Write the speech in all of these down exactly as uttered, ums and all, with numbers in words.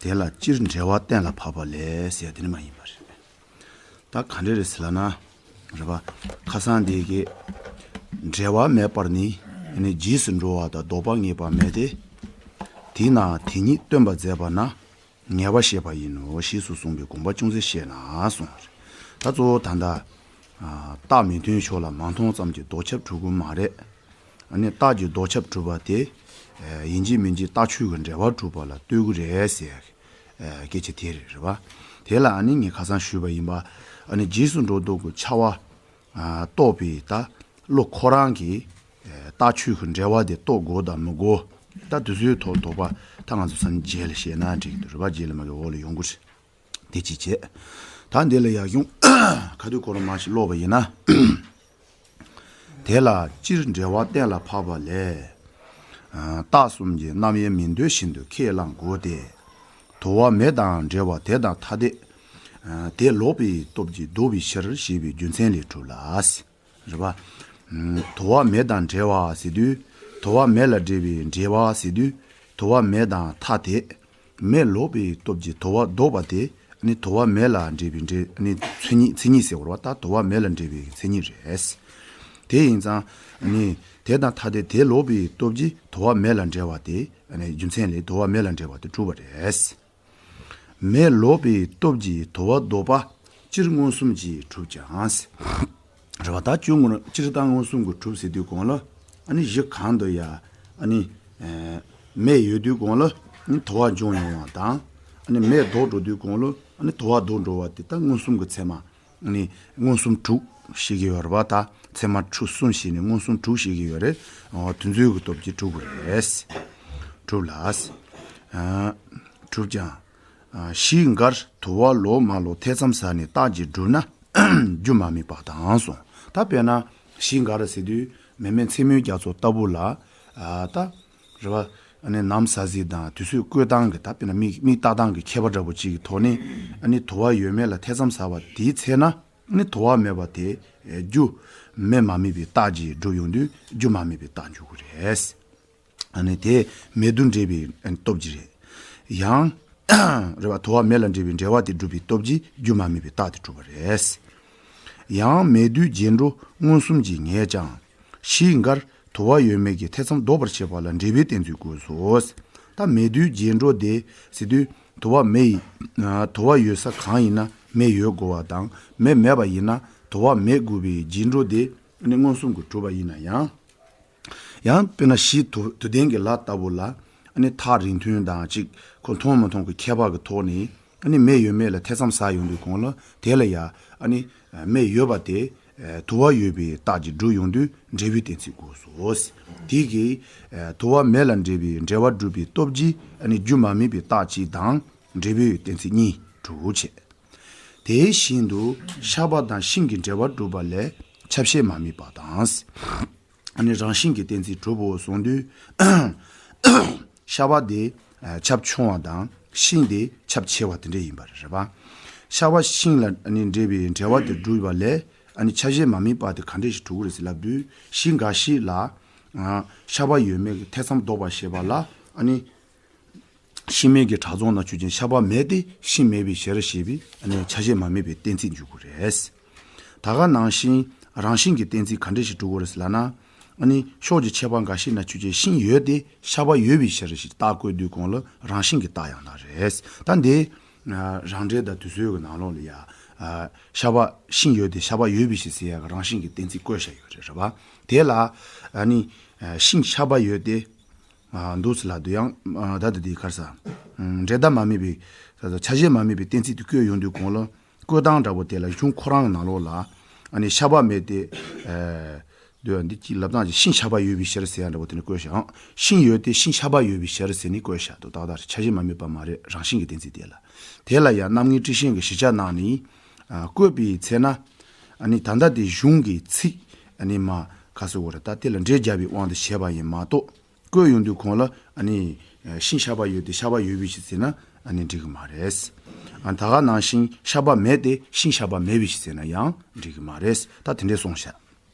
དེ་ལ་སྤྱིར་འབྲེལ་བ་གཏན་ལ་ཕབ་པ་ལས་ཟེར་དེ་ནི་མ་ཡིན་པ་རེད། ད་ག་འདྲ་རེད་ཟེར་ལབ་ན། རེད་པ། ཁ་སང་དེ་གི་འབྲེལ་བ་མེད་པར་ནི་ནི་རྗེས་སུ་འགྲོ་བ་དང་ལྡོག་པ་ངེས་པ་མེད་དེ། དེས་ན་དེ་ཉིད་སྟོན་པར་མཛད་པ་ན་ངེས་པ་བཤད་པ་ཡིན་ནོ། ཞེས་སུ་གསུངས་པའི་དགོངས་པ་ཅུང་ཟད་བཤད་ན་གསུངས། ད་གཙོ་བོ་ད་ལྟ་རྟགས་མི་མཐུན་ཕྱོགས་ལ་མ་མཐོང་ཙམ་གྱི་ལྡོག་ཁྱབ་གྲུབ་ཀྱི་མ་རེད། ཨ་ནི་རྟགས་ཀྱི་ལྡོག་ཁྱབ་གྲུབ་པ་དེ་ཡིན་གཅིག་མིན་གཅིག་རྟགས་ཆོས་ཀྱི་འབྲེལ་བ་གྲུབ་པ་ལ་ལྟོས་ཀྱི་རེད་ཟེར། སྐད་ཆ་དེ་རེད། རེད་པ། དེ་ལ་ཨ་ནི་ངས་ཁ་སང་ཞུས་པ་ཡིན་པ། ཨ་ནི་རྗེས་སུ་འགྲོ་ལྡོག་གི་ཁྱབ་པ་རྟོགས་པའི་ད་བློ་ཁོ་རང་གི་རྟགས་ཆོས་ཀྱི་འབྲེལ་བ་དེ་རྟོགས་དགོས་དང་མི་དགོས། ད་དེ་ཚོའི་ཐོག་དོགས་པ་ད་ང་ཚོ་སང་ཉིན་རྗེས་ལ་བཤད་ན་འགྲིག་གི་འདུག། རེད་པ། རྗེས་ལ་མ་གི་འོག་ལ་ཡོང་གི་རེད། དེ་གཅིག་བྱས། ད་འདི་ལ་ཡག་ཤོས་ག་དུས་གོ་ར་མ་ཞིག་ཀློག་པ་ཡིན་ན། དེ་ལ་སྤྱིར་འབྲེལ་བ་གཏན་ལ་ཕབ་པ་ལས། རྟགས་གསུམ་གྱི་རྣམ་དབྱེ་མི་འདོད་བཞིན་དུ་ཁས་བླང་དགོས་ཏེ། དོར་བ་མེད་དང་འབྲེལ་བ་དེ་དང་ཐ་དད། དེ་ལོག་པའི་སྟོབས་ཀྱིས་ལྡོག་པའི་ཕྱིར་ཞེས་པའི་རྒྱུ་མཚན་ལས་གྲུབ་ལ། རེད་པ། དོར་བ་མེད་དང་འབྲེལ་བ་ཟེར་དུས། དོར་བ་མེད་ལ་འབྲེལ་བའི་འབྲེལ་བ་ཟེར་དུས། དོར་བ་མེད་དང་ཐ་དད། མེ་ལོག་པའི་སྟོབས་ཀྱིས་དོར་བ་ལྡོག་པ་དེ་ནི་དོར་བ་མེད་ལ་འབྲེལ་བའི་འབྲེལ་ནི་མཚན་ཉིད། མཚན་ཉིད་ཟེར་བ་རེད་པ། ད་དོར་བ་མེད་ལ་འབྲེལ་བའི་མཚན་ཉིད་རེད། དེ་ཡིན་ཙང་ནི་དེ་དང་ཐ་དད་དེ་ལོག་པའི་སྟོབས་ཀྱིས་དོར་བ་མེད་ལ་འབྲེལ་བ་དེ་ནི་རྒྱུ་མཚན་ལས་དོར་བ་མེད་ལ་འབྲེལ་བ་དེ་གྲུབ་པ་རེད། མེ་ལོག་པའི་སྟོབས་ཀྱིས་དོར་བ་ལྡོག་པ་སྤྱིར་མངོན་སུམ་གྱིས་གྲུབ་ཀྱང་། རེད་པ། ད་སྤྱིར་མངོན་སྤྱིར་བཏང་མངོན་སུམ་གྱིས་གྲུབ་ཟེར་དུས་གོང་ལ་ཨ་ནི་གཞི་གང་དུ་ཡང་ཨ་ནི་མེ་ཡོད་དུས་གོང་ལ་ཨ་ནི་དོར་བ་འབྱུང་ཡོང་བ་དང་། ཨ་ནི་མེ་ལྡོག་འགྲོ་དུས་གོང་ལ་ཨ་ནི་དོར་བ་ལྡོག་འགྲོ་བ་དེ་ད་མངོན་སུམ་གྱི་ཚད་མ། ཨ་ནི་མངོན་སུམ་དྲུག་ཞིག་ཡོད་རེད་པ། ད་ཚད་མ་དྲུག་གསུམ་ཞིག་ནི་མངོན་སུམ་དྲུག་ཞིག་ཡོད་རེད། འོ་དེ་ཚོའི་གི་སྟོབས་ཀྱིས་གྲུབ་པ་རེད། གྲུབ་ལ། གྲུབ་ཀྱང་། གཞི་འགར་དོར་བ་ལོག་མ་ལོག་ཐེ་ཚོམ་ཟ་ནས་རྟགས་ཀྱིས་སྒྲུབ་ན་རྒྱུ་མ་དམིགས་པ་དང་གསུངས། ད་དཔེར་ན་གཞི་འགར་ཟེར་དུས་མེ་མེ་མཚན་མོའི་རྒྱ་མཚོ་ལྟ་བུ་ལ། ད་རེད་པ། ནམ་ཟ་ཟིག་དང་དུས་ཚོད་བཀོད་སྟངས་ཀྱི་ད་དཔེར་ན་མིག་མིག་ལྟ་སྟངས་ཀྱི་ཁྱད་པར་འདྲ་པོ་ཅིག་གི་ཐོག་ནས་ཨ་ནི་དོར་བ་ཡོད་མེད་ལ་ཐེ་ཚོམ་ཟ་བ་དེའི་ཚེ་ན་ཨ་ནི་དོར་བ་མེད་པ་དེ་རྒྱུ་མེ་མ་དམིགས་པའི་རྟགས་ཀྱིས་སྒྲུབ་ཡོང་དུས་རྒྱུ་མ་དམིགས་པའི་རྟགས་འཇུག་གི་རེད། ཨ་ནི་དེ་མེ་དུ་འབྲེལ་བའི་སྟོབས་ཀྱིས་རེད། ཡང་། རེད་པ། དོར་བ་མེད་ལ་འབྲེལ་བའི་འབྲེལ་བ་དེ་སྒྲུབ་པའི་སྟོབས་ཀྱིས་རྒྱུ་མ་དམིགས་པའི་རྟགས་དེ་གྲུབ་པ་རེད། ཡང་མེ་དུས་རྗེས་འགྲོ་མངོན་སུམ་གྱིས་ངེས་ཀྱང་། གཞི་འགར་དོར་བ་ཡོད་མེད་ཀྱི་ཐེ་ཚོམ་ལྡོག་པར་བྱེད་པ་ལ་འབྲས་བུའི་གཏན་ཚིགས་དགོས་སོ། ད་མེ་དུས་རྗེས་འགྲོ་དེ་ཟེར་དུས་དོར་བ་མེ་ཡི། དོར་བ་ཡོད་ས་གང་ཡིན་ན་མེ་ཡོད་དགོས་པ་དང་མེ་མེད་པ་ཡིན་ན་དོར་བ་མེད་དགོས་པའི་རྗེས་འགྲོ་དེ་ནི་མངོན་སུམ་གྱིས་གྲུབ་པ་ཡིན་ན་ཡང་། ཡང་དཔེར་ན་གཞི་དུ་དུ་ལྡན་གྱི་ལ་ལྟ་བུ་ལ་ཨ་ནི་ཐག་རིང་ཐུང་དང་གཅིག་ཁོ་མཐོང་མི་མཐོང་གི་ཁྱད་པར་གྱི་ཐོག་ནས་ཨ་ནི་མེ་ཡོད་མེད་ལ་ཐེ་ཚོམ་ཟ་ཡོང་དུས་གོང་ལ་དེ་ལ་ཡང་ཨ་ནི་མེ་ཡོད་པ་དེ་དོར་བ་ཡོད་པའི་རྟགས་ཀྱིས་སྒྲུབ་ཡོང་དུས་འབྲས་བུའི་གཏན་ཚིགས་དགོས་སོ། དེ་གིས་དོར་བ་མེད་ལ་འབྲེལ་བའི་འབྲེལ་བ་སྒྲུབ་པའི་སྟོབས་ཀྱིས་ཨ་ནི་རྒྱུ་མ་དམིགས་པའི་རྟགས་གཅིག་དང་འབྲས་བུའི་གཏན་ཚིགས་གཉིས་གྲུབ་བྱེད། དེ་བཞིན་དུ་ཤ་པ་དང་ཤིང་གི་འབྲེལ་བ་སྒྲུབ་པ་ལས་ཁྱབ་ཤས་མ་དམིགས་པ་དང་། ཨ་ནི་རང་བཞིན་གྱི་གཏན་ཚིགས་གྲུབ་བོ་གསུངས་དུས། ཤ་པ་དེ་ཁྱབ་ཆུང་བ་དང་ཤིང་དེ་ཁྱབ་ཆེ་བ་དེ་འདྲ་ཡིན་པ་རེད་པ། ཤ་པ་ཤིང་ལ་ཨ་ནི་འབྲེལ་བའི་འབྲེལ་བ་དེ་སྒྲུབ་པ་ལས་ཨ་ནི་ཁྱབ་ཤས་མ་དམིགས་པ་དེ་ག་འདྲ་ཞིག་གྲུབ་ཀྱི་རེད་ཟེར་ལབ་དུས་གཞི་འགའ་ཞིག་ལ། ཤ་པ་ཡོད་མེད་ཀྱི་ཐེ་ཚོམ་ལྡོག་པར་བྱེད་པ་ལ་ཨ་ནི། ཤིང་མེད་ཀྱི་གྲྭ་རྫོང་ན་ཆོས་ཅན། ཤ་པ་མེད་དེ་ཤིང་མེད་པའི་ཕྱིར་ཞེས་པའི་ཁྱབ་ཤས་མ་དམིགས་པའི་གཏན་ཚིགས་འཇུག་གི་རེད། ད་ག་ནང་བཞིན་རང་བཞིན་གྱི་གཏན་ཚིགས་ག་འདྲ་ཞིག་གྲུབ་ཀྱི་རེད་ཟེར་ལབ་ན། ཨ་ནི་ཕྱོགས་ཀྱི་ཁྱད་པར་འགའ་ཞིག་ན་ཆོས་ཅན། ཤིང་ཡོད་དེ་ཤ་པ་ཡོད་པའི་ཕྱིར་ཞེས་རྟགས་བཀོད་དུས་གོང་ལ་རང་བཞིན་གྱི་རྟགས་ཡང་དག་རེད། ད་འདི་རང་འགྲེལ་དང་དུས་ཚོད་ཀྱི་ནང་ལོགས་ལ་ཡ། ཤ་པ་ཤིང་ཡོད་དེ་ཤ་པ་ཡོད་པའི་ཕྱིར་ཟེར་ཡ་གི་རང་བཞིན་གྱི་གཏན་ཚིགས་བཀོད་བཞག་ཡོད་རེད། རེད་པ། དེ་ལ་ཨ་ནི་ཤིང་ཤ་པ་ཡོད་དེ། འདུག་སེ་ལབ་དུས་ཡང་ད་ལྟ་དེའི་ཁར་ས། འབྲེལ་ཟླ་མ་དམིགས་པའི་ཁྱབ་ཤས་མ་དམིགས་པའི་གཏན་ཚིགས་དེ་བཀོད་ཡོང་དུས་གོང་ལ་བཀོད་སྟངས་འདྲ་པོ་དེ་ལ་གཞུང་ཁོ་རང་གི་ནང་ལོགས་ལ་ཨ་ནི་ཤ་པ་མེད་དེ། འདུག་འདི་གཅིག་ལབ་སྟངས་ཀྱི་ཤིང་ཤ་པ་ཡོད་པའི་ཕྱིར་ཟེར་ཡ་འདྲ་པོ་དེ་ནི་བཀོད་བཞག་ཤིང་ཡོད་དེ་ཤིང་ཤ་པ་ཡོད་པའི་ཕྱིར་ཟེར་ནི་བཀོད་བཞག་འདུག་ཏག་ཏག་རེད། ཁྱབ་ཤས་མ་དམིགས་པ་མ་རེད། རང་བཞིན་གྱི་གཏན་ཚིགས་དེ་ལ། དེ་ལ་ཡང་རྣམ་ངེས་ཊཱིཀ་ཤན་གྱི་བཞི་ཆ་ནང་ནས་བཀོད་པའི་ཚེ་ན་ཨ་ནི་ད་ལྟ་དེ་གཞུང་གི་ཚིག་ཨ་ནི་མ་ག་ཟེར་དགོས་རེད། ད་དེ་ལ་འགྲེལ་རྒྱག་པའི་དབང་དུ་བྱས་པ་ཡིན་མ་གཏོགས། བཀོད་ཡོང་དུས་གོང་ལ་ཨ་ནི་ཤིང་ཤ་པ་ཡོད་དེ་ཤ་པ་ཡོད་པའི་ཕྱིར་ཟེར་ན་ཨ་ནི་འགྲིག་གི་མ་རེད། ཨ་ད་ག་ནང་བཞིན་ཤ་པ་མེད་དེ་ཤིང་ཤ་པ་མེད་པའི་ཕྱིར་ཟེར་ན་ཡང་འགྲིག་གི་མ་རེད། ད་དེ་འདྲས་གསུངས་བཞག་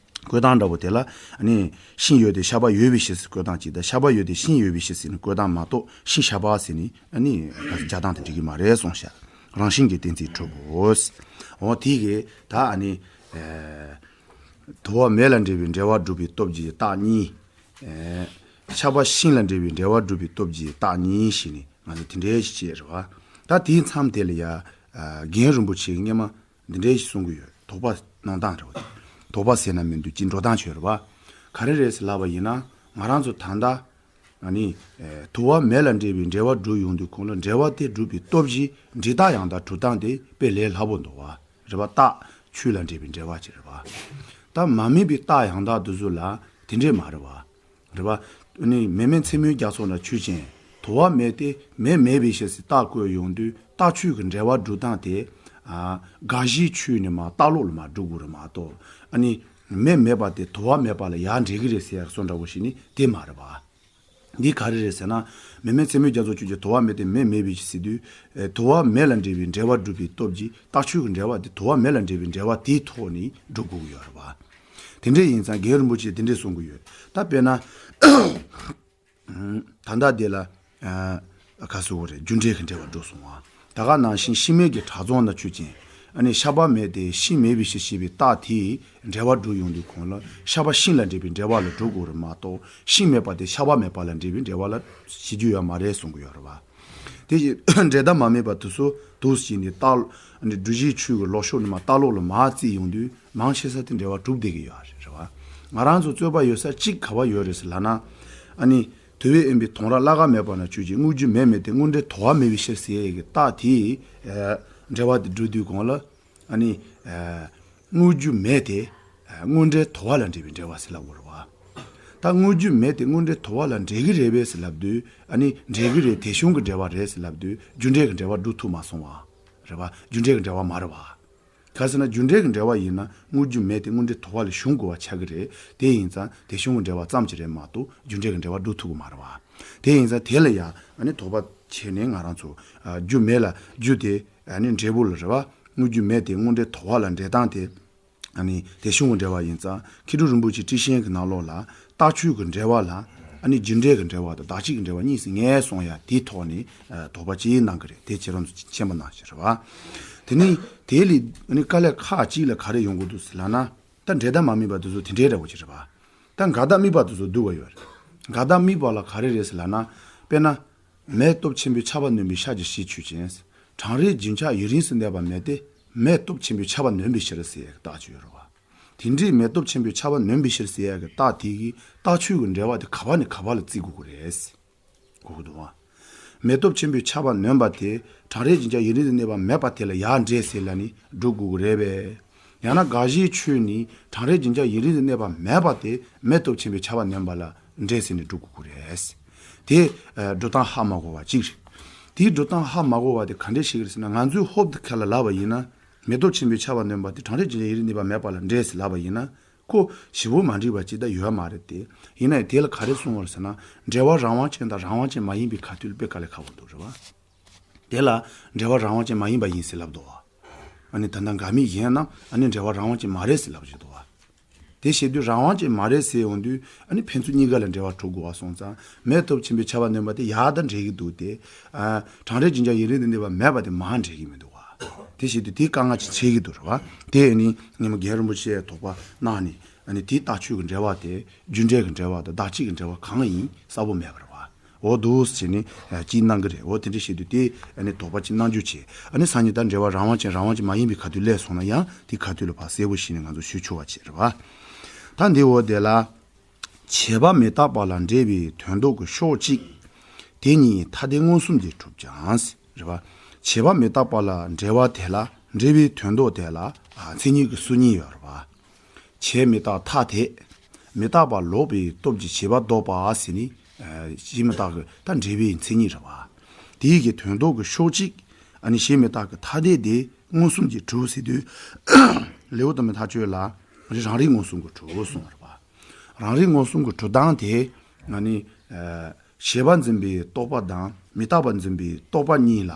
བཀོད་སྟངས་འདྲ་པོ་དེ་ལ་ཨ་ནི་ཤིང་ཡོད་དེ་ཤ་པ་ཡོད་པའི་ཕྱིར་ཟེར་བཀོད་སྟངས་གཅིག་དང་། ཤ་པ་ཡོད་དེ་ཤིང་ཡོད་པའི་ཕྱིར་ཟེར་ནས་བཀོད་སྟངས་མ་གཏོགས། ཤིང་ཤ་པ་ཟེར་ནས་ཨ་ནི་སྦྱར་སྟངས་དེ་འགྲིག་གི་མ་རེད་གསུངས་ཤག། རང་བཞིན་གྱིས་གཏན་ཚིགས་གྲུབ་བོ། འོ་དེ་གིས་ད་ཨ་ནི་ཨེ་དུ་བ་མེ་ལ་འབྲེལ་བའི་འབྲེལ་བ་སྒྲུབ་པའི་སྟོབས་ཀྱིས་རྟགས་གཉིས། ཨེ་ཤ་པ་ཤིང་ལ་འབྲེལ་བའི་འབྲེལ་བ་སྒྲུབ་པའི་སྟོབས་ཀྱིས་རྟགས་གཉིས་ཞེས་ནས། ང་ཚོ་དེ་འདྲའི་ཞིག་བྱས་རེད་བ། ད་དེའི་མཚམས་དེ་ལ་ཡ་ཨ་རྒན་རིན་པོ་ཆེས་སྔས་མ་འདི་འདྲའི་ཞིག་གསུང་གི་ཡོད། དོགས་པ་སྣང་སྟངས་རེད་བ། དོགས་པ་ཟེར་ན་མི་འདུག་ཅིག་འགྲོ་སྟངས་ཆོས་རེད་བ། ག་རེ་རེད་ཟེར་ལབ་པ་ཡིན་ན། ང་རང་ཚོ་ད་ལྟ་ཨ་ནི་ཨེ་དུ་བ་མེ་ལ་འབྲེལ་བའི་འབྲེལ་བ་སྒྲུབ་ཡོང་དུས་གོང་ལ་འབྲེལ་བ་དེ་སྒྲུབ་པའི་སྟོབས་ཀྱིས་འབྲས་རྟགས་ཡང་དག་གྲུབ་སྟངས་དེ་དཔེ་ལས་སླ་པོ་འདུག་བ། རེད་བ། རྟགས་ཆོས་ལ་འབྲེལ་བའི་འབྲེལ་བ་ཅིག་རེད་བ། ད་མ་དམིགས་པའི་རྟགས་ཡང་དག་དེ་ཚོ་ལ་དེ་འདྲས་མ་རེད་བ། རེད་བ། ཨ་ནི་མེ་མེ་མཚན་མོའི་རྒྱ་མཚོ་ན་ཆོས་ཅན། དུ་བ་མེ་དེ་མེ་མེད་པའི་ཕྱིར་ཟེར་རྟགས་བཀོད་ཡོང་དུས་རྟགས་ཆོས་ཀྱི་འབྲེལ་བ་སྒྲུབ་སྟངས་དེ། ཨ་དགག་གཞིའི་ཆོས་ནས་མར་རྟགས་ལོག་ལ་མར་སྒྲུབ་དགོས་རེད་མ་གཏོགས། ཨ་ནི་མེ་མེད་པ་དེ་དུ་བ་མེད་པ་ལ་ཡར་འབྲེལ་གི་རེད་ཟེར་ཡག་བཟོ་འདྲ་བོ་ཞིག་ནི་དེ་མ་རེད་བ། འདི་ག་རེ་རེད་ཟེར་ན། མེ་མེ་མཚན་མོའི་རྒྱ་མཚོ་ཆོས་ཅན། དུ་བ་མེ་དེ་མེ་མེད་པའི་ཕྱིར་ཟེར་དུས། ཨེ་དུ་བ་མེ་ལ་འབྲེལ་བའི་འབྲེལ་བ་སྒྲུབ་པའི་སྟོབས་ཀྱིས་རྟགས་ཆོས་ཀྱི་འབྲེལ་བ་དེ་དུ་བ་མེ་ལ་འབྲེལ་བའི་འབྲེལ་བ་དེའི་ཐོག་ནས་སྒྲུབ་དགོས་ཀྱི་ཡོད་རེད་བ། དེ་འདྲ་ཡིན་ཙང་རྒན་རིན་པོ་ཆེས་དེ་འདྲ་གསུང་གི་ཡོད། ད་དཔེར་ན། ད་ལྟ་དེ་ལ་ཨ་ག་ཟེར་དགོས་རེད། རྒྱུ་འབྲས་ཀྱི་འབྲེལ་བ་འགྲོ་སོང་བ། ད་ག་ནང་བཞིན་ཤིང་མེད་ཀྱི་བྲག་རྫོང་ན་ཆོས་ཅན། ཨ་ནི་ཤ་པ་མེད་དེ་ཤིང་མེད་པའི་ཕྱིར་ཞེས་པའི་རྟགས་དེའི་འབྲེལ་བ་སྒྲུབ་ཡོང་དུས་གོང་ལ་ཤ་པ་ཤིང་ལ་འབྲེལ་བའི་འབྲེལ་བ་ལ་སྒྲུབ་དགོས་རེད་མ་གཏོགས། ཤིང་མེད་པ་དེ་ཤ་པ་མེད་པ་ལ་འབྲེལ་བའི་འབྲེལ་བ་ལ་བྱེད་རྒྱུ་ཡོད་མ་རེད་གསུང་གི་ཡོད་རེད་བ། དེ་བཞིན་འབྲས་རྟགས་མ་དམིགས་པ་དེ་ཚོ་འདུག་ཟེར་ནས་རྟགས། ཨ་ནི་སྒྲུབ་གཞིའི་ཆོས་ཀྱི་ལོག་ཕྱོགས་ནས་མར་རྟགས་ལོག་ལ་མར་བརྩིས་ཡོང་དུས། མང་ཆེ་ས་དེ་འབྲེལ་བ་གྲུབ་བསྡད་ཀྱི་ཡོད་རེད། རེད་བ། ང་རང་ཚོ་རྩོད་པ་ཡོད་ས་གཅིག་ག་བ་ཡོད་རེད་ཟེར་ལབ་ན། ཨ་ནི་དུ་བས་དབེན་པའི་དོང་ར་བླ་ག་མེད་པ་ན་ཆོས་ཅན། དངོས་རྒྱུ་མེ་མེད་དེ་དངོས་འབྲེལ་དོར་བ་མེད་པའི་ཕྱིར་ཟེར་ཡས་ཀྱི་རྟགས་དེའི་ཨ་འབྲེལ་བ་དེ་སྒྲུབ་དུས་གོང་ལ། ཨ་ནི་ཨ་དངོས་རྒྱུ་མེ་དེ་ཨ་དངོས་འབྲེལ་དོར་བ་ལ་འབྲེལ་བའི་འབྲེལ་བ་ཟེར་ལབ་དགོས་རེད་བ། ད་དངོས་རྒྱུ་མེ་དེ་དངོས་འབྲེལ་དོར་བ་ལ་འབྲེལ་གི་རེད་པས་ཟེར་ལབ་དུས། ཨ་ནི་འབྲེལ་གི་རེད། དེ་བྱུང་གི་འབྲེལ་བ་རེད་ཟེར་ལབ་དུས་རྒྱུ་འབྲས་ཀྱི་འབྲེལ་བ་སྒྲུབ་ཐུབ་མ་སོང་བ། རེད་བ། རྒྱུ་འབྲས་ཀྱི་འབྲེལ་བ་མ་རེད་བ། ག་ཟེར་ན་རྒྱུ་འབྲས་ཀྱི་འབྲེལ་བ་ཡིན་ན་དངོས་རྒྱུ་མེ་དེ་དངོས་འབྲེལ་དོར་བ་ལས་བྱུང་དགོས་པ་ཆགས་ཀྱི་རེད། དེ་ཡིན་ཙང་དེ་བྱུང་གི་འབྲེལ་བ་ཙམ་གྱིས་རེད་མ་གཏོགས་རྒྱུ་འབྲས་ཀྱི་འབྲེལ་བ་སྒྲུབ་ཐུབ་ཀྱི་མ་རེད་བ། དེ་ཡིན་ཙང་དེ་ལ་ཡང་ཨ་ནི་དོགས་པ་བྱས་ནས་ང་རང་ཚོ་ཨ་རྒྱུ་མེ་ལ་རྒྱུ་དེ་ཨ་ནི་འབྲས་བུ་ལ་རེད་བ། དངོས་རྒྱུ་མེ་དེ་དངོས་འབྲེལ་དོར་བ་ལ་འབྲེལ་སྟངས་དེ། ཨ་ནི་དེ་བྱུང་གི་འབྲེལ་བ་ཡིན་ཙང་། མཁས་གྲུབ་རིན་པོ་ཆེ་ཊཱིཀ་ཆེན་གྱི་ནང་ལོགས་ལ་རྟགས་ཆོས་ཀྱི་འབྲེལ་བ་ལ། ཨ་ནི་རྒྱུ་འབྲས་ཀྱི་འབྲེལ་བ་དང་བདག་གཅིག་གི་འབྲེལ་བ་གཉིས་སུ་ངེས་གསུངས་ཡ་དེའི་ཐོག་ནས་ཨ་དོགས་པ་ཅིག་གནང་གི་རེད། དེ་ཁྱེད་རང་ཚོ་མཁྱེན་པ་གནང་ཞེས་རེད་བ། དེ་ནི་དེ་ལས་ཨ་ནི་དཀའ་ལས་ཁག་ཅིག་ལ་ག་རེ་ཡོང་གི་འདུག་ཟེར་ལབ་ན། ད་འབྲས་རྟགས་མ་དམིགས་པ་དེ་ཚོ་དེ་འདྲའི་འདྲ་བོ་ཅིག་རེད་བ། ད་འགལ་རྟགས་དམིགས་པ་དེ་ཚོ་སྡུག་པ་ཡོད་རེད། འགལ་རྟགས་དམིགས་པ་ལ་ག་རེ་རེད་ཟེར་ལབ་ན། དཔེར་ན། མེ་སྟོབས་ཆེན་པོས་ཆར་པ་ནོན་པའི་ཤ་གྱི་ཤེས་ཆོས་ཅན། གྲང་རེག་རྒྱུན་ཆགས་ཡུན་རིང་སུ་གནས་པ་མེ་དེ་མེ་སྟོབས་ཆེན་པོས་ཆར་པ་ནོན་པའི་ཕྱིར་ཟེར་ཡག་རྟགས་ཅིག་ཡོད་རེད་བ། དེ་འདྲའི་མེ་སྟོབས་ཆེན་པོས་ཆར་པ་ནོན་པའི་ཕྱིར་ཟེར་ཡག་གི་རྟགས་དེ་གིས་རྟགས་ཆོས་ཀྱི་འབྲེལ་བ་དེ་ག་བ་ནས་ག་བ་ལ་བརྩི་དགོས་ཀྱི་རེད། གོ་གི་འདུག་བ། མེ་སྟོབས་ཆེན་པོས་ཆར་པ་ནོན་པ་དེ་གྲང་རེག་རྒྱུན་ཆགས་ཡུན་རིང་དུ་གནས་པ་མེད་པ་དེ་ལ་ཡར་འབྲེལ་ཟེར་ལབ་ནས་སྒྲུབ་དགོས་ཀྱི་རེད་པས། ཡང་ན་དགག་གཞིའི་ཆོས་ནི་གྲང་རེག་རྒྱུན་ཆགས་ཡུན་རིང་དུ་གནས་པ་མེད་པ་དེ་མེ་སྟོབས་ཆེན་པོས་ཆར་པ་ནོན་པ་ལ་འབྲེལ་ཟེར་ནས་སྒྲུབ་དགོས་ཀྱི་རེད། དེ་ཨ་སྒྲུབ་སྟངས་ཧ་མ་གོ་བ་གཅིག་རེད། དེའི་སྒྲུབ་སྟངས་ཧ་མ་གོ་བ་དེ་ག་འདྲས་ཤེས་ཀྱི་རེད་ཟེར་ན། ང་ཚོའི་ཧོབ་ཏེ་ཁ་ལ་ལབ་པ་ཡིན་ན། མེ་སྟོབས་ཆེན་པོས་ཆར་པ་ནོན་པ་དེ་གྲང་རེག་རྒྱུན་ཆགས་ཡུན་རིང་དུ་གནས་པ་མེད་པ་ལ་འབྲེལ་ཟེར་ལབ་པ་ཡིན་ན། ཁོ་ཞིབ་པོ་མ་འགྲིག་པ་ཅིག་ད་ཡོད་མ་རེད་དེ། ཡིན་ན་ཡང་དེ་ལ་ག་རེ་གསུངས་པ་རེད་ཟེར་ན། འབྲེལ་བ་རང་དབང་ཅན་དང་རང་དབང་ཅན་མ་ཡིན་པའི་ཁ་ཐུག་ལ་དཔེ་དཀའ་ལས་ཁག་པོ་འདུག་རེད་བ། དེ་ལ་འབྲེལ་བ་རང་དབང་ཅན་མ་ཡིན་པ་ཡིན་ཟེར་ལབ་འདུག་བ། ཨ་ནི་ད་ལྟ་འགལ་དམིགས་ཡིན་ནམ། ཨ་ནི་འབྲེལ་བ་རང་དབང་ཅན་མ་རེད་ཟེར་ལབ་བཞིན་འདུག་བ། དེ་བྱེད་དུས་རང་དབང་ཅན་མ་རེད་ཟེར་ཡོང་དུས། ཨ་ནི་ཕན་ཚུན་གཉིས་ཀ་ལ་འབྲེལ་བ་གྲུབ་དགོས་པ་སོང་ཙང་། མེ་སྟོབས་ཆེན་པོས་ཆར་པ་ནོན་པ་དེ་ཡར་ད་འབྲེལ་གྱི་འདུག་སྟེ། ཨ་གྲང་རེག་རྒྱུན་ཆགས་ཡུན་རིང་དུ་གནས་པ་མེད་པ་དེ་མར་འབྲེལ་གྱི་མི་འདུག་བ། དེ་བྱེད་དུས་དེ་དཀའ་ངལ་ཅིག་འཕྲད་ཀྱི་འདུག་རེད་བ། དེ་ནི་སྔོན་མ་རྒན་རིན་པོ་ཆེས་དོགས་པ་གནང་ནས། ཨ་ནི་དེའི་རྟགས་ཆོས་ཀྱི་འབྲེལ་བ་དེ་རྒྱུ་འབྲས་ཀྱི་འབྲེལ་བ་དང་བདག་གཅིག་གི་འབྲེལ་བ་གང་ཡིན་གསལ་པོ་མེད་པ་རེད་བ། འོ་འདུག་སེ་བྱས་ནས་ཨ་ཅིག་གནང་གི་རེད། འོ་དེ་འདྲ་བྱེད་དུས་དེ་ཨ་ནི་དོགས་པ་ཅིག་གནང་རྒྱུ་བྱས། ཨ་ནི་སང་ཉིན་ད་འབྲེལ་བ་རང་དབང་ཅན་རང་དབང་ཅན་མ་ཡིན་པའི་ཁ་ཐུག་སླེབས་སོང་ན་ཡང་དེའི་ཁ་ཐུག་ལ་ཕར་གསལ་པོ་ཞིག་ནས་ང་ཚོ་ཞུ་ཆོག་པ་བྱས་རེད་བ། ད་འདི་འོ་དེ་ལ། བྱས་པ་མི་རྟག་པ་ལ་འབྲེལ་བའི་དོན་ལྡོག་གི་ཕྱོགས་གཅིག་དེ་ཉིད་ཐ་དད་མངོན་སུམ་གྱིས་གྲུབ་ཀྱང་། རེད་བ། བྱས་པ་མི་རྟག་པ་ལ་འབྲེལ་བ་དེ་ལ་འབྲེལ་བའི་དོན་ལྡོག་དེ་ལ་ཨ་མཚན་ཉིད་ཀྱི་སུ་གཉིས་ཡོད་རེད་བ། བྱས་མི་རྟག་ཐ་དད། མི་རྟག་པ་ལོག་པའི་སྟོབས་ཀྱིས་བྱས་པ་ལྡོག་པ་ཟེར་ནི། ཨ་བྱས་མི་རྟག་གི་ད་འབྲེལ་བའི་མཚན་ཉིད་རེད་བ། དེའི་གི་དོན་ལྡོག་གི་ཕྱོགས་གཅིག་ཨ་ནི་བྱས་མི་རྟག་གི་ཐ་དད་དེ་མངོན་སུམ་གྱིས་གྲུབ་ཟེར་དུས། ལེའུ་དང་པོའི་མཐའ་དཔྱོད་ལ་རང་རིག་མངོན་སུམ་གྱིས་གྲུབ་གསུངས་པ་རེད་བ། རང་རིག་མངོན་སུམ་གྱི་གྲུབ་སྟངས་དེ། ང་ནི། ཨ་བྱས་པ་འཛིན་པའི་རྟོག་པ་དང་མི་རྟག་པ་འཛིན་པའི་རྟོག་པ་གཉིས་ལ།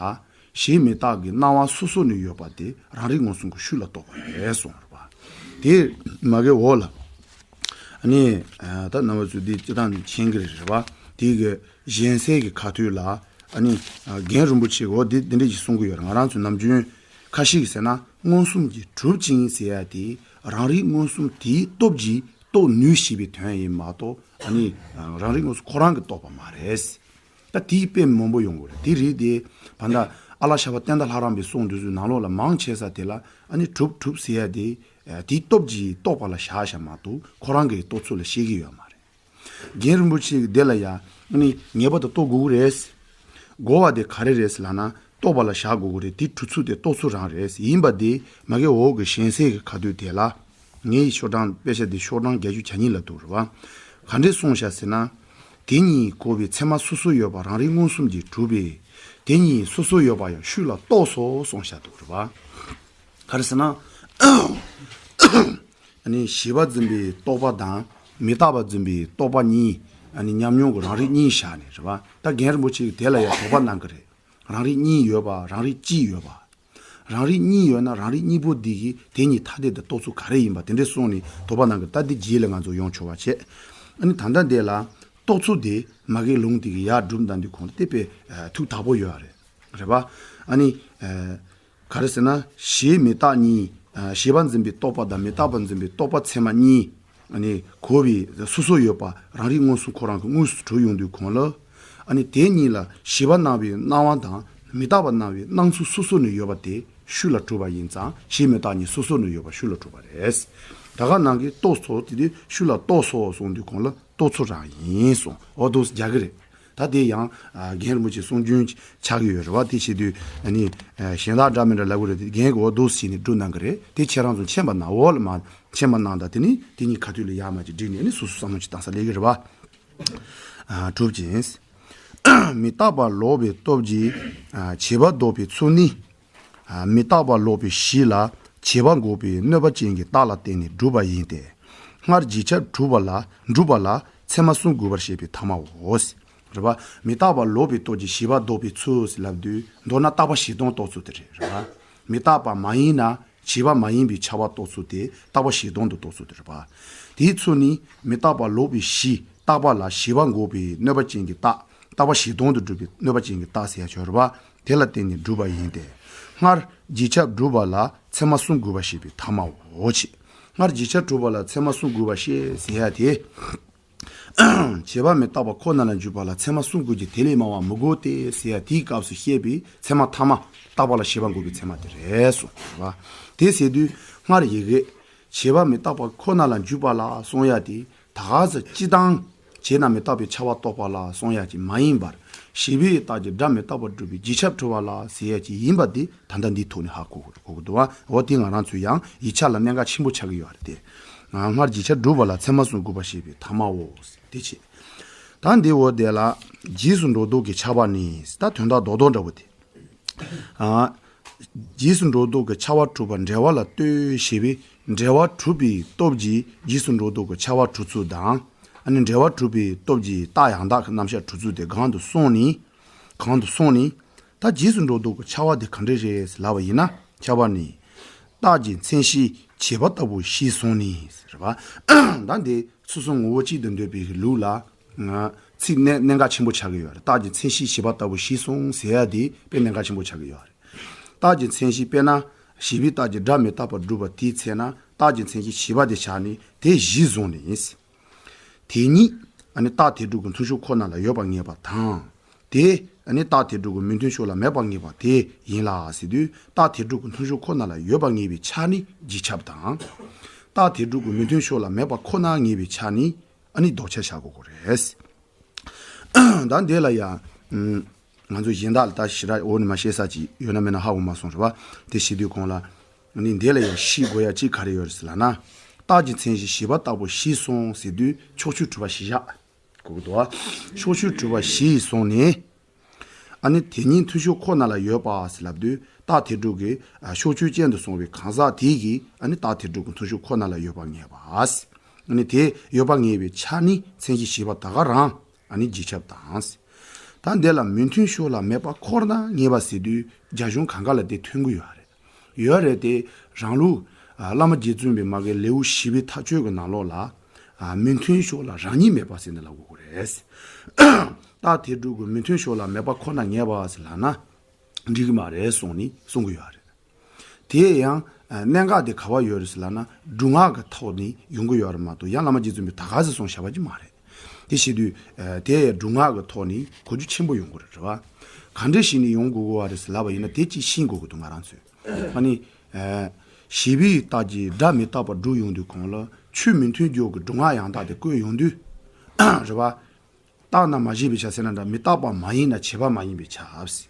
བྱས་མི་རྟག་གི་སྣང་བ་སོ་སོ་ནས་ཡོད་པ་དེ་རང་རིག་མངོན་སུམ་གྱི་ཤུགས་ལ་རྟོགས་པ་རེད་གསུངས་པ་རེད་བ། དེ་མ་གི་འོག་ལ། ཨ་ནི་ད་རྣམ་པ་ཚོས་འདི་སྤྱིར་བཏང་མཁྱེན་གྱི་རེད་པ། དེའི་གི་གཞན་སེལ་གྱི་ཁ་ཐུག་ལ་ཨ་ནི་རྒན་རིན་པོ་ཆེ་གིས་འོ་འདི་འདི་འདྲ་ཞིག་གསུང་གི་ཡོད་རེད། ང་རང་ཚོ་ནམ་རྒྱུན་ཁ་ཤས་ཀྱིས་ཟེར་ན་མངོན་སུམ་གྱིས་གྲུབ་ཅིང་ཟེར་ཡ་དེ་རང་རིག་མངོན་སུམ་དེའི་སྟོབས་ཀྱིས་རྟོགས་ནུས་ཞེས་པའི་དོན་ཡིན་མ་གཏོགས། ཨ་ནི་རང་རིག་མངོན་སུམ་ཁོ་རང་གིས་རྟོགས་པ་མ་རེད། ད་དེའི་དཔེ་མང་པོ་ཡོང་གི་རེད། དེ་རིགས་དེ་བ་ད་ཨ་ལགས་ཤར་པ་བསྟན་དར་ལྷ་རམས་པའི་གསུང་འདི་ཚོའི་ནང་ལོགས་ལ་མང་ཆེ་ས་དེ་ལ་ཨ་ནི་གྲུབ་གྲུབ་ཟེར་ཡ་དེ་དེའི་སྟོབས་ཀྱིས་རྟོགས་པ་ལ་བཞག་བཞག་མ་གཏོགས་ཁོ་རང་གི་རྟོགས་ཚུལ་ལ་བཤད་ཀྱི་ཡོད་མ་རེད། རྒན་རིན་པོ་ཆེ་གིས་དེ་ལ་ཡ་ཨ་ནི་ངེས་པར་དུ་རྟོགས་དགོས་ཀྱི་རེད། དགོས་པ་དེ་ག་རེ་རེད་ལབ་ན་རྟོགས་པ་ལ་བཞག་དགོས་ཀྱི་རེད། དེའི་གྲུབ་ཚུལ་དེ་རྟོགས་ཚུལ་རང་རེད། ཡིན་པ་དེ་མ་གི་འོག་གི་གཞན་སེལ་གྱི་ཁ་ཐུག་དེ་ལ། ངའི་ཤོག་གྲངས་དཔེ་ཆ་འདི་ཤོག་གྲངས་བརྒྱད་ཅུ་གྱ་གཉིས་ལ་འདུག་རེད་པ། ག་འདྲས་གསུངས་བཞག་ཟེར་ན། དེ་གཉིས་འགོག་པའི་ཚད་མ་སོ་སོར་ཡོད་པ་རང་རིག་མངོན་སུམ་གྱིས་གྲུབ་པས། དེ་གཉིས་སོ་སོར་ཡོད་པ་ཡང་ཤུགས་ལ་རྟོགས་སོ་གསུངས་བཞག་འདུག་རེད་པ། ག་རེ་ཟེར་ན། ཨ་ནི་བྱས་པ་འཛིན་པའི་རྟོག་པ་དང་མི་རྟག་པ་འཛིན་པའི་རྟོག་པ་གཉིས། ཨ་ནི་ཉམས་མྱོང་གི་རང་རིག་གཉིས་བཞག་ནས་རེད་པ། ད་རྒན་རིན་པོ་ཆེ་གིས་དེ་ལ་ཡང་དོགས་པ་གནང་གི་རེད། རང་རིག་གཉིས་ཡོད་པ། རང་རིག་གཅིག་ཡོད་པ། རང་རིག་གཉིས་ཡོད་ན་རང་རིག་གཉིས་པོ་འདི་གིས་དེ་གཉིས་ཐ་དད་དུ་རྟོགས་ཚུལ་ག་རེ་ཡིན་པ་དེ་འདྲས་གསུངས་ནས་དོགས་པ་གནང་གི། ད་འདི་རྗེས་ལ་ང་ཚོ་ཡོང་ཆོག་པ་བྱས། ཨ་ནི་ད་ལྟ་འདི་ལ་རྟོགས་ཚུལ་དེ་མ་གི་ལུང་དེ་གིས་ཡར་སྒྲུབ་ན་འདི་གོང་དེ་དཔེ་ཐུགས་ཐག་པོ་ཡོད་རེད། རེད་པ། ཨ་ནི་ག་རེ་ཟེར་ན་བྱས་མི་རྟག་གཉིས། བྱས་པ་འཛིན་པའི་རྟོག་པ་དང་མི་རྟག་པ་འཛིན་པའི་རྟོག་པ་ཚད་མ་གཉིས། ཨ་ནི་འགོག་པའི་སོ་སོར་ཡོད་པ་རང་རིག་མངོན་སུམ་ཁོ་རང་གིས་དངོས་སུ་གྲུབ་ཡོང་དུས་གོང་ལ། ཨ་ནི་དེ་གཉིས་ལ་བྱས་པ་སྣང་བའི་སྣང་བ་དང་མི་རྟག་པ་སྣང་བའི་སྣང་ཚུལ་སོ་སོ་ནས་ཡོད་པ་དེ་ཤུགས་ལ་གྲུབ་པ་ཡིན་ཙང་བྱས་མི་རྟག་གཉིས་སོ་སོ་ནས་ཡོད་པ་ཤུགས་ལ་གྲུབ་པ་རེད། ད་ག་ནང་གི་རྟོགས་སོ་དེ་དུས་ཤུགས་ལ་རྟོགས་སོ་གསུངས་དུས་གོང་ལ་རྟོགས་ཚུལ་རང་ཡིན་གསུངས། འོ་འདུག་སེ་རྒྱག་གི་རེད། ད་དེ་ཡང་རྒན་རིན་པོ་ཆེའི་གསུང་རྒྱུན་ཆགས་ཀྱི་ཡོད་རེད་པ། དེ་བྱེད་དུས་ཨ་ནི་གཞན་དག་འདྲ་མི་འདྲ་ལབ་ཀྱི་རེད་དེ། རྒན་གྱིས་འོ་འདུག་སེ་བྱས་ནས་སྒྲུབ་གནང་གི་རེད། དེ་ཁྱེད་རང་ཚོ་མཁྱེན་པ་གནང་། འོ་ལ་མ་མཁྱེན་པ་གནང་། ད་དེ་ནི་དེ་གཉིས་ཁ་ཐུག་ལ་ཡར་མར་ཅིག་བསྒྲིགས་ནས་ཨ་ནི་སོ་སོ་བསམ་བློ་ཅིག་བཏང་ས་ལས་ཀྱི་རེད་པ། གྲུབ་ཅིང་། མི་རྟག་པ་ལོག་པའི་སྟོབས་ཀྱིས་བྱས་པ་ལྡོག་པའི་ཚུལ་ནི། མི་རྟག་པ་ལོག་པའི་གཞི་ལ་བྱས་པ་འགོག་པའི་གནོད་པ་ཅན་གྱི་རྟགས་ལ་བརྟེན་ནས་གྲུབ་པ་ཡིན་ཏེ། སྔར་རྗེས་ཁྱབ་གྲུབ་པ་ལ་གྲུབ་པ་ལ་ཚད་མ་གསུམ་དགོས་པར་བཤད་པའི་ཐ་མའོ། རེད་པ། མི་རྟག་པ་ལོག་པའི་སྟོབས་ཀྱིས་བྱས་པ་ལྡོག་པའི་ཚུལ་ཟེར་ལབ་དུས་མདོར་ན་རྟག་པ་གཞན་སྟོང་རྟོགས་ཚུལ་དེ་རེད། རེད་པ། མི་རྟག་པ་མ་ཡིན་ན་བྱས་པ་མ་ཡིན་པའི་ཁྱབ་པ་རྟོགས་ཚུལ་དེ་རྟག་པ་གཞན་སྟོང་དུ་རྟོགས་ཚུལ་དེ་རེད་པ། དེའི་ཚུལ་ནི་མི་རྟག་པ་ལོག་པའི་གཞི་རྟག་པ་ལ་བྱས་པ་འགོག་པའི་གནོད་པ་ཅན་གྱི་རྟགས། རྟག་པ་གཞན་སྟོང་དུ་གྲུབ་པའི་གནོད་པ་ཅན་གྱི་རྟགས་ཟེར་ཡ་ཅིག་ཡོད་རེད་པ། དེ་ལ་བརྟེན་ནས་གྲུབ་པ་ཡིན་ཏེ། སྔར་རྗེས་ཁྱབ་གྲུབ་པ་ལ་ཚད་མ་གསུམ་དགོས་པར་བཤད་པའི་ཐ་མའོ་ཞེས། སྔར་རྗེས་ཁྱབ་གྲུབ་པ་ལ་ཚད་མ་གསུམ་དགོས་པར་བཤད་ཟེར་ཡ་དེ། བྱས་པ་མི་རྟག་པ་ཁོ་ན་ལ་འཇུག་པ་ལ་ཚད་མ་གསུམ་དགོས་ཀྱི། དེ་ལས་མང་བ་མི་དགོས་ཏེ་ཟེར་ཡ་དེའི་སྐབས་སུ་བཤད་པའི་ཚད་མ་ཐ་མ་རྟག་པ་ལ་བྱས་པ་འགོག་པའི་ཚད་མ་དེ་རེད་གསུངས་པ། དེ་ཟེར་དུས་སྔར་ཡི་གེ་བྱས་པ་མི་རྟག་པ་ཁོ་ན་ལ་འཇུག་པ་ལ་གསུང་ཡ་དེ་ད་ག་ཟེ་སྤྱི་བཏང་བྱས་ན་མི་རྟག་པའི་ཁྱབ་པ་རྟོགས་པ་ལ་གསུང་ཡ་ཅིག་མ་ཡིན་པར། བྱས་པའི་རྟགས་ཀྱིས་སྒྲ་མི་རྟག་པར་སྒྲུབ་པའི་རྗེས་ཁྱབ་གྲུབ་པ་ལ་ཟེར་ཡ་ཅིག་ཡིན་པ་དེ་ད་ལྟ་འདིའི་ཐོག་ནས་ཧ་གོ་གོ་གི་འདུག་པ། འོ་དེ་ང་རང་ཚོའི་ཡང་ཡིག་ཆ་ལ་གནད་འགག་ཆེན་པོ་ཆགས་ཀྱི་ཡོད་རེད་དེ། སྔར་རྗེས་ཁྱབ་གྲུབ་པ་ལ་ཚད་མ་གསུམ་དགོས་པར་བཤད་པའི་ཐ་མའོ། དེ་བྱས། ད་འདི་འོ་དེ་ལ་རྗེས་སུ་འགྲོ་ལྡོག་གི་ཁྱབ་པ་ནི། ད་དོན་དག་རྡོག་རྡོག་འདྲ་བོ་དེ། ཨ། རྗེས་སུ་འགྲོ་ལྡོག་གི་ཁྱབ་པ་གྲུབ་པ་འབྲེལ་བ་ལ་ལྟོས་ཞེས་པའི་འབྲེལ་བ་གྲུབ་པའི་སྟོབས་ཀྱིས་རྗེས་སུ་འགྲོ་ལྡོག་གི་ཁྱབ་པ་གྲུབ་ཚུལ་དང་། ཨ་ནི་འབྲེལ་བ་གྲུབ་པའི་སྟོབས་ཀྱིས་རྟགས་ཡང་དག་གི་རྣམ་གཞག་གྲུབ་ཚུལ་དེ་གང་དུ་སོང་ནས། གང་དུ་སོང་ནས། ད་རྗེས་སུ་འགྲོ་ལྡོག་གི་ཁྱབ་པ་དེ་ག་འདྲ་རེད་ལབ་པ་ཡིན་ན། ཁྱབ་པ་ནི། རྟགས་ཀྱི་མཚན་གཞི་བྱས་པ་ལྟ་བུ་ཞེས་གསུངས་ནས་ཟེར་བ། ད་འདི་སོ་སོ་ངོ་བོ་གཅིག་ཏུ་འདོད་པའི་ལུགས་ལ། ཚིག་གནད་གནད་འགག་ཆེན་པོ་ཆགས་ཀྱི་ཡོད་རེད། རྟགས་ཀྱི་མཚན་གཞི་བྱས་པ་ལྟ་བུ་ཞེས་གསུངས་ཟེར་ཡ་དེ་དཔེ་གནད་འགག་ཆེན་པོ་ཆགས་ཀྱི་ཡོད་རེད། རྟགས་ཀྱི་མཚན་གཞི་དཔེར་ན་བྱས་པའི་རྟགས་ཀྱིས་སྒྲ་མི་རྟག་པར་སྒྲུབ་པ་དེའི་ཚེ་ན་རྟགས་ཀྱི་མཚན་གཞི་བྱས་པ་དེ་བཞག་ནས་དེ་གཞི་བཟུང་ནས། དེ་ཉིད་ཨ་ནི་རྟགས་དེ་སྒྲུབ་ཀྱི་མཐུན་ཕྱོགས་ཁོ་ན་ལ་ཡོད་པར་ངེས་པ་དང་། དེ་ཨ་ནི་རྟགས་དེ་སྒྲུབ་ཀྱི་མི་མཐུན་ཕྱོགས་ལ་མེད་པར་ངེས་པ་དེ་ཡིན་ལ་ཟེར་དུས། རྟགས་དེ་སྒྲུབ་ཀྱི་མཐུན་ཕྱོགས་ཁོ་ན་ལ་ཡོད་པར་ངེས་པའི་ཆ་ནི་རྗེས་ཁྱབ་དང་། རྟགས་དེ་སྒྲུབ་ཀྱི་མི་མཐུན་ཕྱོགས་ལ་མེད་པ་ཁོ་ན་ངེས་པའི་ཆ་ནི་ཨ་ནི་ལྡོག་ཁྱབ་བྱ་དགོས་ཀྱི་རེད། ད་འདི་ལ་ཡང་ང་ཚོ་གཞན་དག་ལ་ད་ཞེ་དྲག་འོ་ནི་མ་བཤད་ས་ཅིག་ཡོད་ན་མེད་ན་ཧ་གོ་མ་སོང་རེད་པ། དེ་བྱེད་དུས་གོང་ལ་ནི་འདི་ལ་ཡང་ཤེས་དགོས་ཡ་གཅིག་ག་རེ་ཡོད་རེད་ཟེར་ལབ་ན། རྟགས་ཀྱི་མཚན་གཞི་བྱས་པ་ལྟ་བུ་ཞེས་གསུངས་ཟེར་དུས་ཕྱོགས་ཆོས་གྲུབ་པ་ཞེས་བཞག་གོ་གི་འདུག་བ། ཕྱོགས་ཆོས་གྲུབ་པ་ཞེས་གསུངས་ནས། ཨ་ནི་དེ་ཉིད་མཐུན་ཕྱོགས་ཁོ་ན་ལ་ཡོད་པ་ཟེར་ལབ་དུས་རྟགས་དེ་སྒྲུབ་ཀྱི་ཕྱོགས་ཆོས་ཅན་དུ་སོང་བའི་གང་ཟག་དེ་གིས་ཨ་ནི་རྟགས་དེ་སྒྲུབ་ཀྱི་མཐུན་ཕྱོགས་ཁོ་ན་ལ་ཡོད་པར་ངེས་པ། ཨ་ནི་དེ་ཡོད་པར་ངེས་པའི་ཆ་ནི་མཚན་གཞི་བྱས་པ་ད་ག་རང་ཨ་ནི་རྗེས་ཁྱབ་དང་། ད་འདི་ལ་མི་མཐུན་ཕྱོགས་ལ་མེད་པ་ཁོ་ན་ངེས་པ་ཟེར་དུས་རྒྱ་གཞུང་གང་ག་ལ་དེ་ཐོན་གྱི་ཡོད་རེད། ཡོད་རེད་དེ། རང་ལུགས་བླ་མ་རྗེ་བཙུན་པའི་མ་གི་ལེའུ་བཞི་པའི་མཐའ་དཔྱོད་ཀྱི་ནང་ལོགས་ལ། ཨ། མི་མཐུན་ཕྱོགས་ལ་རང་ཉིད་མེད་པ་ཟེར་ནས་ལབ་དགོས་ཀྱི་རེད། རྟགས་དེ་དྲུག་གི་མི་མཐུན་ཕྱོགས་ལ་མེད་པ་ཁོ་ན་ངེས་པ་ཟེར་ལབ་ན་འགྲིག་གི་མ་རེད་གསུངས་ནས་གསུང་གི་ཡོད་རེད། དེ་ཡང་ཨ། གནད་འགག་དེ་ག་པར་ཡོད་རེད་ཟེར་ལབ་ན་སྒྲུབ་ངག་གི་ཐོག་ནས་ཡོང་གི་ཡོད་རེད་མ་གཏོགས་ཡང་བླ་མ་རྗེ་བཙུན་པས་ད་ག་ཟེ་གསུངས་བཞག་པ་ཅིག་མ་རེད། དེ་བྱེད་དུས་ཨ། དེ་སྒྲུབ་ངག་གི་ཐོག་ནས་གོ་རྒྱུ་ཆེན་པོ་ཡོང་གི་རེད། རེད་བ། ག་འདྲ་ཞིག་ནས་ཡོང་དགོས་ཀྱི་ཡོད་རེད་ཟེར་ལབ་པ་ཡིན་ན་དེ་གཅིག་ཤེས་དགོས་ཀྱི་འདུག་ང་རང་ཚོས། ཨ་ནི། ཨ། བྱས་པའི་རྟགས་ཀྱིས་སྒྲ་མི་རྟག་པར་སྒྲུབ་ཡོང་དུས་གང་ལ་ཆོས་མི་མཐུན་ཕྱོགས་ཀྱི་སྒྲུབ་ངག་ཡང་དག་དེ་བཀོད་ཡོང་དུས། རེད་བ། རྟག་ན་མ་བྱས་པའི་ཆ་ཟེར་ན་འདྲ། མི་རྟག་པ་མ་ཡིན་ན་བྱས་པ་མ་ཡིན་པའི་ཆ་ཟེར།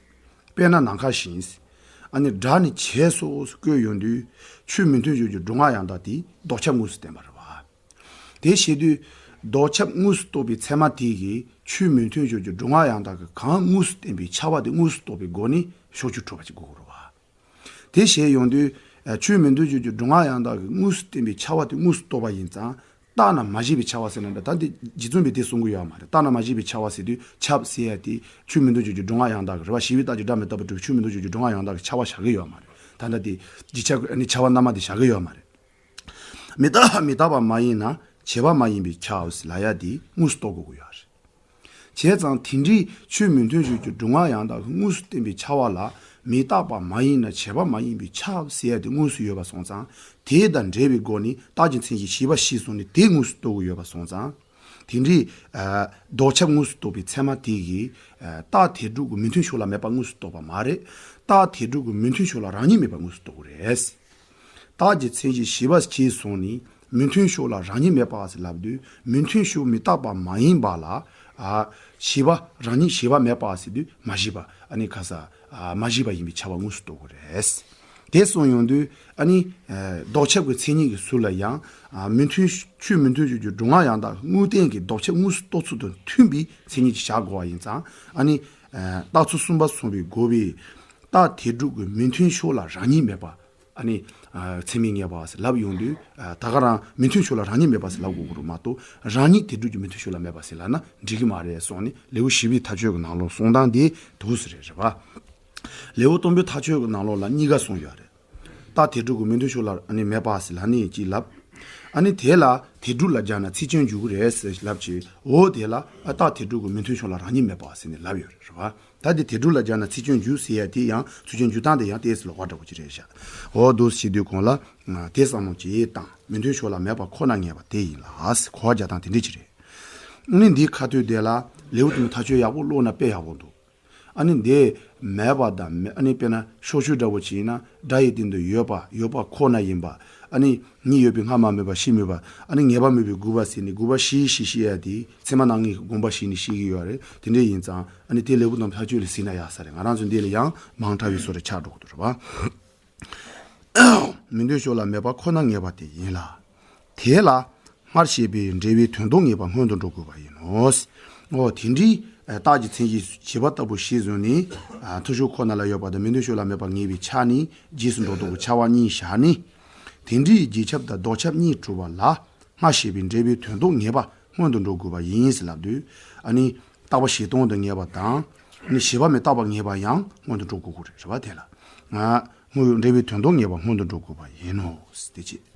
དཔེར་ན་ནམ་མཁའ་བཞིན་ཟེར། ཨ་ནི་སྒྲ་ནི་བྱས་སོ་ཟེར་བཀོད་ཡོང་དུས་ཆོས་མི་མཐུན་ཕྱོགས་ཀྱི་སྒྲུབ་ངག་ཡང་དག་དེ་ལྡོག་ཁྱབ་དངོས་སུ་བསྟན་པ་རེད་བ། དེ་བྱེད་དུས་ལྡོག་ཁྱབ་དངོས་སུ་རྟོགས་པའི་ཚད་མ་དེ་གིས་ཆོས་མི་མཐུན་ཕྱོགས་ཀྱི་སྒྲུབ་ངག་ཡང་དག་གིས་གང་དངོས་སུ་བསྟན་པའི་ཁྱབ་པ་དེ་དངོས་སུ་རྟོགས་པའི་སྒོ་ནས་ཕྱོགས་ཆོས་གྲུབ་པ་ཅིག་དགོས་ཀྱི་རེད་བ། དེ་བྱས་ཡོང་དུས་ཆོས་མི་མཐུན་ཕྱོགས་ཀྱི་སྒྲུབ་ངག་ཡང་དག་གིས་དངོས་སུ་བསྟན་པའི་ཁྱབ་པ་དེ་དངོས་སུ་རྟོགས་པ་ཡིན་ཙང་། རྟག་ན་མ་བྱས་པའི་ཁྱབ་པ་ཟེར་ན་འདྲ། ད་འདི་རྗེ་བཙུན་པས་དེ་གསུང་གི་ཡོད་མ་རེད། རྟག་ན་མ་བྱས་པའི་ཁྱབ་པ་ཟེར་དུས་ཁྱབ་ཟེར་ཡ་དེ་ཆོས་མི་མཐུན་ཕྱོགས་ཀྱི་སྒྲུབ་ངག་ཡང་དག་གིས་རེད་བ། བྱས་པའི་རྟགས་ཀྱིས་སྒྲ་མི་རྟག་པར་སྒྲུབ་པའི་ཆོས་མི་མཐུན་ཕྱོགས་ཀྱི་སྒྲུབ་ངག་ཡང་དག་གིས་ཁྱབ་པ་བཞག་གི་ཡོད་མ་རེད། ད་ལྟ་དེ་རྗེས་ཁྱབ་ཀྱི་ཨ་ནི་ཁྱབ་པ་རྣལ་མ་དེ་བཞག་གི་ཡོད་མ་རེད། མི་རྟག་མི་རྟག་པ་མ་ཡིན་ན་བྱས་པ་མ་ཡིན་པའི་ཁྱབ་ཟེར་ལབ་ཡ་དེ་དངོས་སུ་རྟོགས་དགོས་ཀྱི་ཡོད་རེད། བྱས་ཙང་དེ་འདྲའི་ཆོས་མི་མཐུན་ཕྱོགས་ཀྱི་སྒྲུབ་ངག་ཡང་དག་གིས་དངོས་སུ་བསྟན་པའི་ཁྱབ་པ་ལ་མི་རྟག་པ་མ་ཡིན་ན་བྱས་པ་མ་ཡིན་པའི་ཁྱབ་ཟེར་ཡ་དེ་དངོས་སུ་ཡོད་པ་སོང་ཙང་། དེ་དང་འབྲེལ་བའི་སྒོ་ནས་རྟགས་ཀྱི་མཚན་གཞི་བྱས་པ་ཤེས་སོང་ནས་དེ་དངོས་སུ་རྟོགས་ཀྱི་ཡོད་པ་སོང་ཙང་། དེ་འདྲའི་ཨ། ལྡོག་ཁྱབ་དངོས་སུ་རྟོགས་པའི་ཚད་མ་དེ་གིས་ཨ། རྟགས་དེ་དྲུག་གི་མི་མཐུན་ཕྱོགས་ལ་མེད་པ་དངོས་སུ་རྟོགས་པ་མ་རེད། རྟགས་དེ་དྲུག་གི་མི་མཐུན་ཕྱོགས་ལ་རང་ཉིད་མེད་པ་དངོས་སུ་རྟོགས་ཀྱི་རེད། རྟགས་ཀྱི་མཚན་གཞི་བྱས་པ་ཤེས་སོང་ནས་མི་མཐུན་ཕྱོགས་ལ་རང་ཉིད་མེད་པ་ཟེར་ལབ་དུས་མི་མཐུན་ཕྱོགས་མི་རྟག་པ་མ་ཡིན་པ་ལ། ཨ། བྱས་པ་རང་ཉིད་བྱས་པ་མེད་པ་ཟེར་དུས་མ་བྱས་པ་ཨ་ནི་ཁ་ས། ཨ། མ་བྱས་པ་ཡིན་པའི་ཁྱབ་པ་དངོས་སུ་རྟོགས་དགོས་རེད། དེ་གསུངས་ཡོང་དུས་ཨ་ནི། ཨ། ལྡོག་ཁྱབ་ཀྱི་མཚན་ཉིད་ཀྱི་ཚུལ་ལ་ཡང་། ཨ། མི་མཐུན་ཆོས་མི་མཐུན་ཕྱོགས་ཀྱི་སྒྲུབ་ངག་ཡང་དག་དངོས་བསྟན་གྱི་ལྡོག་ཁྱབ་དངོས་སུ་རྟོགས་ཚུལ་དང་མཐུན་པའི་མཚན་ཉིད་ཅིག་བཞག་དགོས་པ་ཡིན་ཙང་། ཨ་ནི། ཨ། རྟགས་ཚུལ་གསུམ་པ་གསུངས་པའི་དགོས་པས། རྟགས་དེ་དྲུག་གི་མི་མཐུན་ཕྱོགས་ལ་རང་ཉིད་མེད་པ། ཨ་ནི། ཨ། ཚད་མས་ངེས་པ་ཟེར་ལབ་ཡོང་དུས། ཨ། ད་ག་རང་མི་མཐུན་ཕྱོགས་ལ་རང་ཉིད་མེད་པ་ཟེར་ལབ་དགོས་ཀྱི་རེད་མ་གཏོགས་རང་ཉིད་དེ་དྲུག་གི་མི་མཐུན་ཕྱོགས་ལ་མེད་པ་ཟེར་ལབ་ན་འགྲིག་གི་མ་རེད་གསུངས་ནས་ལེའུ་བཞི་པའི་མཐའ་དཔྱོད་ཀྱི་ནང་ལོགས་གསུང་སྟངས་འདི་འདུག་ཟེར་རེད། རེད་པ། ལེའུ་དང་པོའི་མཐའ་དཔྱོད་ཀྱི་ནང་ལོགས་ལ་གཉིས་ཀ་གསུངས་ཡོད་རེད། རྟགས་དེ་དྲུག་གི་མི་མཐུན་ཕྱོགས་ལ་ཨ་ནི་མེད་པ་ཟེར་ལབ་ནས་ཅིག་ལབ། ཨ་ནི་དེ་ལ་དེ་དྲུག་ལ་སྦྱར་ན་ཚིག་སྐྱོན་འཇུག་གི་རེད་ཟེར་ལབ་ཅིག་འོ་དེ་ལ་ཨ་རྟགས་དེ་དྲུག་གི་མི་མཐུན་ཕྱོགས་ལ་རང་ཉིད་མེད་པ་ཟེར་ནས་ལབ་ཡོད་རེད། རེད་པ། ད་དེ་དེ་དྲུག་ལ་སྦྱར་ན་ཚིག་སྐྱོན་འཇུག་ཟེར་ཡ་དེ་ཡང་ཚིག་སྐྱོན་འཇུག་སྟངས་དེ་ཡང་ཏོག་ཙམ་ལོགས་ཀ་འདྲ་པོ་ཅིག་རེད་ཤག་འོ་འདུག་སེ་བྱེད་དུས་གོང་ལ། དེ་བསམ་བློ་ཅིག་བཏང་མི་མཐུན་ཕྱོགས་ལ་མེད་པ་ཁོ་ན་ངེས་པ་དེ་ཡིན་ལ་ཟེར་གོ་བ་རྒྱག་སྟངས་དེ་འདྲ་ཅིག་རེད། ཨ་ནི་འདིའི་ཁ་ཐོག་དེ་ལ་ལེའུ་དེ་མཐའ་དཔྱོད་ཡག་པོ་ཀློག་ན་དཔེ་ཡག་པོ་འདུག་ཨ་ནི་འདི་མེད་པ་དང་མེད། ཨ་ནི་དཔེར་ན་ཕྱོགས་ཆོས་འདྲ་པོ་ཅིག་ཡིན་ན་སྒྲ་ཡི་སྟེང་དུ་ཡོད་པ། ཡོད་པ་ཁོ་ན་ཡིན་པ། ཨ་ནི་གཉིས་ཡོད་པའི་སྔ་མ་མེད་པ་ཕྱིས་མེད་པ། ཨ་ནི་ངེས་པ་མེད་པའི་དགོས་པ་ཟེར་ནས་དགོས་པ་བཞི་བཞི་བཞི་ཡ་དེ་ཚད་མ་རྣམ་ངེས་ཀྱི་དགོངས་པ་བཞི་ནས་བཤད་ཀྱི་ཡོད་རེད། དེ་འདྲ་ཡིན་ཙང་ཨ་ནི་དེ་ལེའུ་དང་མཐའ་དཔྱོད་ལ་གཟིགས་ན་ཡག་ས་རེད། ང་རང་ཚོ་འདི་ལ་ཡང་མང་དྲགས་པའི་བཟོ་འདྲ་ཆགས་འགྲོ་གི་འདུག་རེད་པ། མི་མཐུན་ཕྱོགས་ལ་མེད་པ་ཁོ་ན་ངེས་པ་དེ་ཡིན་ལ། དེ་ལ་སྔར་བཤད་པའི་འབྲེལ་བའི་དོན་ལྡོག་ངེས་པ་སྔོན་དུ་འགྲོ་དགོས་པ་ཡིན་ནོ། འོ་དེ་འདྲའི་རྟགས་ཀྱི་མཚན་གཞི་བྱས་པ་ལྟ་བུ་ཤེས་བཟུང་ནས། མཐུན་ཕྱོགས་ཁོ་ན་ལ་ཡོད་པ་དང་མི་མཐུན་ཕྱོགས་ལ་མེད་པ་ངེས་པའི་ཆ་ནས་རྗེས་སུ་འགྲོ་ལྡོག་གི་ཁྱབ་པ་གཉིས་བཞག་ནས། དེ་འདྲའི་རྗེས་ཁྱབ་དང་ལྡོག་ཁྱབ་གཉིས་གྲུབ་པ་ལ་སྔར་བཤད་པའི་འབྲེལ་བའི་དོན་ལྡོག་ངེས་པ་སྔོན་དུ་འགྲོ་དགོས་པ་ཡིན་ཟེར་ལབ་དུས། ཨ་ནི་རྟག་པ་གཞན་སྟོང་དུ་ངེས་པ་དང་། ཨ་ནི་བྱས་པ་མི་རྟག་པ་ངེས་པ་ཡང་སྔོན་དུ་འགྲོ་དགོས་ཀྱི་རེད། རེད་པ། དེ་ལ་ང་དངོས་ཡོད་འབྲེལ་བའི་དོན་ལྡོག་ངེས་པ་སྔོན་དུ་འགྲོ་དགོས་པ་ཡིན་ནོ། དེ་ཅི།